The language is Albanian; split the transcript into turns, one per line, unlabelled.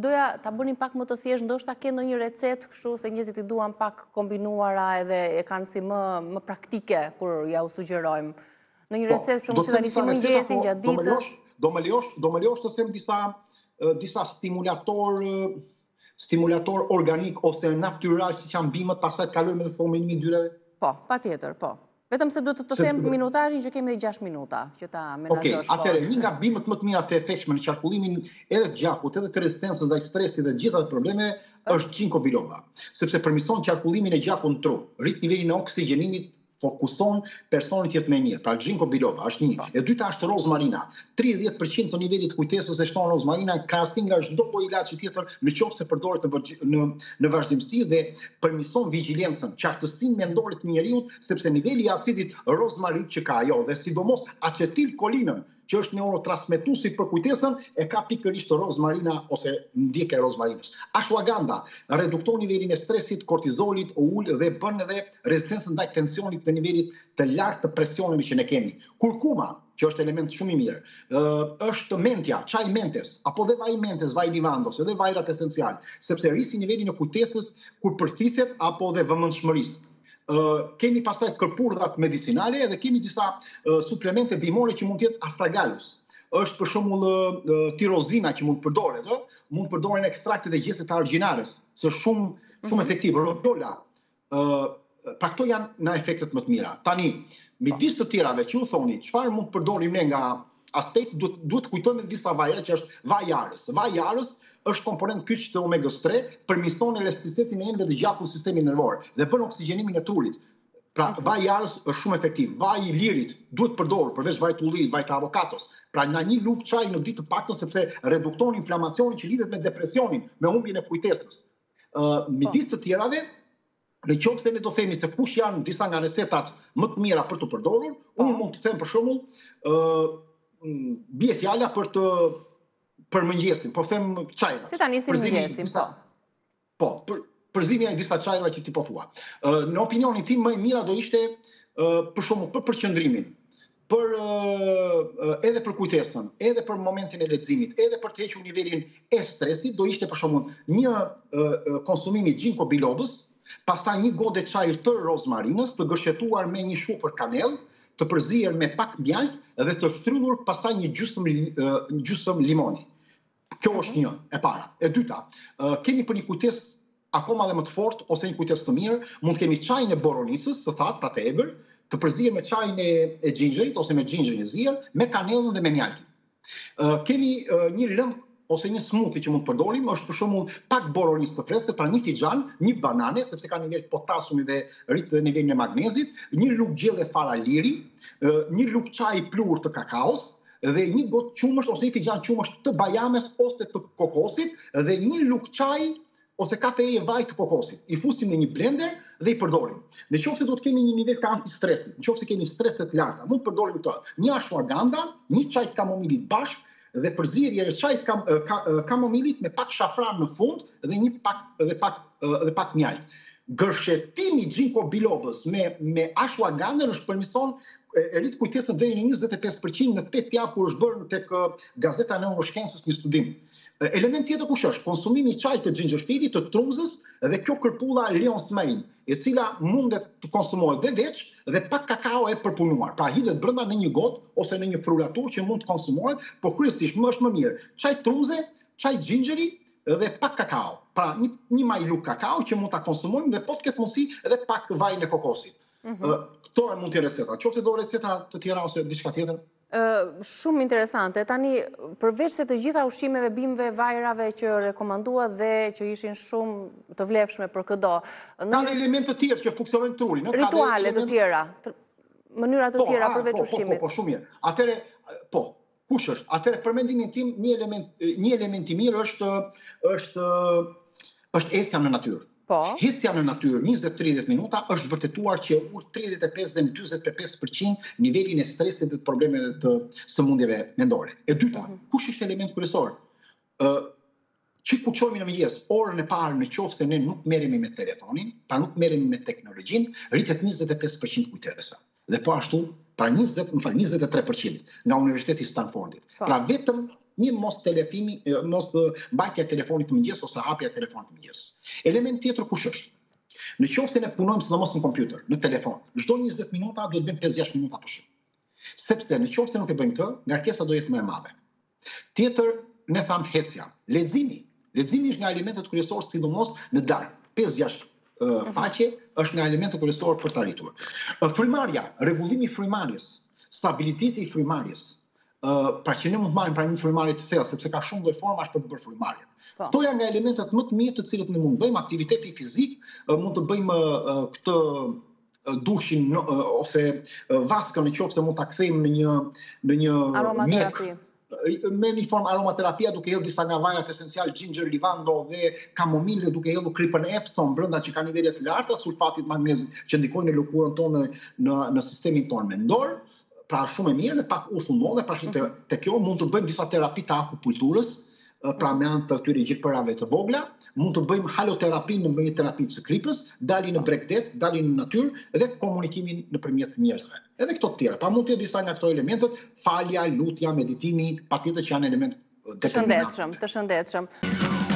doja ta bënim pak më të thjeshtë, ndoshta ke ndonjë recetë kështu se njerëzit i duan pak kombinuara edhe e kanë si më më praktike kur jua sugjerojmë. Ndonjë po, recetë shumë si ta nisim mëngjesin po, gjatë ditës.
Do më lejosh, do më lejosh të them disa disa stimulatorë stimulatorë organikë ose natyral siç janë bimët, pastaj të kalojmë edhe kombinimin e dyrave?
Po, patjetër, po. Vetëm se duhet të të them minutazhin që kemi dhe 6 minuta, që ta
menaxhosh. Okej, okay, atëherë një nga bimët më të mira të efektshme në qarkullimin edhe të gjakut, edhe të rezistencës ndaj stresit dhe të gjitha problemeve është ginkgo biloba, sepse përmirëson qarkullimin e gjakut në tru, rrit nivelin e oksigjenimit fokuson personin të jetë më mirë. Pra ginkgo biloba është një. Po. E dyta është rozmarina. 30% të nivelit të kujtesës e shton rozmarina në krahasim nga çdo lloj ilaçi tjetër, në qoftë se përdoret në në në vazhdimësi dhe përmirëson vigjilencën, qartësinë mendore të njeriut, sepse niveli i acidit rozmarik që ka ajo dhe sidomos acetilkolinën, që është neurotransmetuesi për kujtesën, e ka pikërisht rozmarina ose ndjekja e rozmarinës. Ashwagandha redukton nivelin e stresit, kortizolit, o ul dhe bën edhe rezistencën ndaj tensionit të nivelit të lartë të presioneve që ne kemi. Kurkuma, që është element shumë i mirë, është mentja, çaji i mentes, apo dhe vaji i mentes, vaji i livandos, edhe vajrat esencial, sepse rrisin nivelin e kujtesës kur përthithet apo dhe vëmendshmërisë. Kemi pastaj kërpurdhat medicinale dhe kemi disa suplemente bimore që mund të jetë astragalus. Është për shembull tirozina që mund të përdoret, ë, mund të përdoren ekstraktet e gjethit të argjinares, se është shumë shumë mhm. efektiv, rhodiola. Ë pra këto janë në efektet më të mira. Tani, midis të tjerave që ju thoni, çfarë mund të përdorim ne nga aspekti duhet duhet të kujtojmë edhe disa vajra që është vaji i arës. Vaji i arës është komponent kyç të omegës 3, përmirëson elasticitetin e enëve të gjakut në sistemin nervor dhe bën oksigjenimin e trurit. Pra, mhm. vaji i arës është shumë efektiv. Vaji i lirit duhet përdorur përveç vajit të ullirit, vajit të avokatos. Pra, nga një lugë çaji në ditë të paktën sepse redukton inflamacionin që lidhet me depresionin, me humbjen e kujtesës. Ë uh, midis të tjerave, në qoftë se ne do themi se kush janë disa nga recetat më të mira për të përdorur, unë po. mund të them për shembull, ë uh, bie fjala për të për mëngjesin, po them
çajra. Si ta nisim mëngjesin, po.
Po, për përzimja e disa çajrave që ti po thua. Ë në opinionin tim më e mira do ishte ë për shembull për përqendrimin, për edhe për kujtesën, edhe për momentin e leximit, edhe për të hequr nivelin e stresit, do ishte për shembull një konsumim i ginkgo bilobës, pastaj një gotë çaji të rozmarinës të gërshetuar me një shufër kanellë, të përzier me pak mjaltë dhe të shtrydhur pastaj një gjysmë një gjysmë limoni. Kjo është mhm. një, e para. E dyta, kemi për një kujtesë akoma dhe më të fortë ose një kujtesë të mirë, mund të kemi çajin e boronicës, të thatë, pra të egër, të përzier me çajin e, e xhinxherit ose me xhinxherin e zier, me kanellën dhe me mjaltin. Kemi një lëng ose një smoothie që mund të përdorim është për shembull pak boronicë të freskët, pra një filxhan, një banane, sepse ka nivel të potasumit dhe rrit dhe nivelin e magnezit, një lugë gjelle fara liri, një lugë çaji pluhur të kakaos dhe një gotë qumësht ose një filxhan qumësht të bajames ose të kokosit dhe një lugë çaji ose kafeje vaj të kokosit. I fusim në një blender dhe i përdorim. Në qoftë se do të kemi një nivel të antistresit, në qoftë se kemi strese të larta, mund të përdorim këtë. Një ashwagandha, një çaj të kamomilit bashkë dhe përzierje e çajit kam, ka, kamomilit me pak shafran në fund dhe një pak dhe pak dhe pak mjaltë. Gërshetimi i ginkgo bilobës me me ashwagandhën është përmirëson e rrit kujtesën deri në 25% në 8 javë kur është bërë tek Gazeta e Neuroshkencës një studim. Element tjetër kush është? Konsumimi i çajit të xhinxhefilit, të trumzës dhe kjo kërpulla Lion's Mane, e cila mundet të konsumohet dhe veç dhe pak kakao e përpunuar. Pra hidhet brenda në një gotë ose në një frulaturë që mund të konsumohet, por kryesisht më është më mirë çaj trumze, çaj xhinxheri dhe pak kakao. Pra një një maj lugë kakao që mund ta konsumojmë dhe po të ketë mundësi edhe pak vajin e kokosit. Mm -hmm. Këto mund të jenë receta. Qoftë do receta të tjera ose diçka tjetër?
Shumë interesante. Tani, përveç se të gjitha ushqimeve, bimëve, vajrave që rekomanduat dhe që ishin shumë të vlefshme për këdo.
Ka dhe elementë të tjerë që funksionojnë trurin.
Rituale të tjera, mënyra të po, tjera përveç po, po, ushqimit.
Po, po, shumë mirë. Atëherë, po, kush është? Atëherë, për mendimin tim, një element, një element i mirë është, është, është ecja në natyrë.
Po.
Ecja në natyrë 20-30 minuta është vërtetuar që e ul 35 dhe 45% nivelin e stresit dhe të problemeve të sëmundjeve mendore. E dyta, mm -hmm. kush është element kryesor? Ë që kur çohemi në mëngjes, orën e parë në qoftë se ne nuk merremi me telefonin, pra nuk merremi me teknologjinë, rritet 25% kujtesa. Dhe po ashtu, pra 20, më fal, 23% nga Universiteti i Stanfordit. Po. Pra vetëm. Një mos telefimi, mos mbajtja e telefonit në mëngjes ose hapja e telefonit në mëngjes. Element tjetër kush është? Në qoftë se ne punojmë sidomos në kompjuter, në telefon, çdo 20 minuta duhet bëjmë 5-6 minuta pushim. Sepse në qoftë se nuk e bëjmë këtë, ngarkesa do jetë më e madhe. Tjetër, ne thamë ecja, leximi. Leximi është nga elementët kryesorë sidomos në darkë. 5-6 mhm. faqe është nga elementët kryesorë për të arritur. Frymarrja, rregullimi i frymarrjes, stabiliteti i frymarrjes, pra që ne mund të marrim pra një frymarrje të thellë, sepse ka shumë lloj formash për të bërë frymarrjen. Po. Këto janë nga elementët më të mirë të cilët ne mund të bëjmë aktiviteti fizik, mund të bëjmë këtë dushin ose vaskën në qoftë se mund ta kthejmë në një në një
aromaterapi.
Me një formë aromaterapia duke hedhur disa nga vajrat esencial ginger, livando dhe kamomil dhe duke hedhur kripën Epsom brenda që ka nivele të larta sulfatit magnezit që ndikojnë në lëkurën tonë në në sistemin tonë mendor pra shumë e mirë dhe pak uthull molle, pra te, mhm. te kjo mund të bëjmë disa terapi të akupunturës, pra me anë të këtyre gjilpërave të vogla, mund të bëjmë haloterapi në një terapi të kripës, dalin në bregdet, dalin në natyrë dhe komunikimin nëpërmjet njerëzve. Edhe këto të tjera. Pra mund të jetë disa nga këto elementët, falja, lutja, meditimi, patjetër që janë elementë
determinantë. Të shëndetshëm, të shëndetshëm.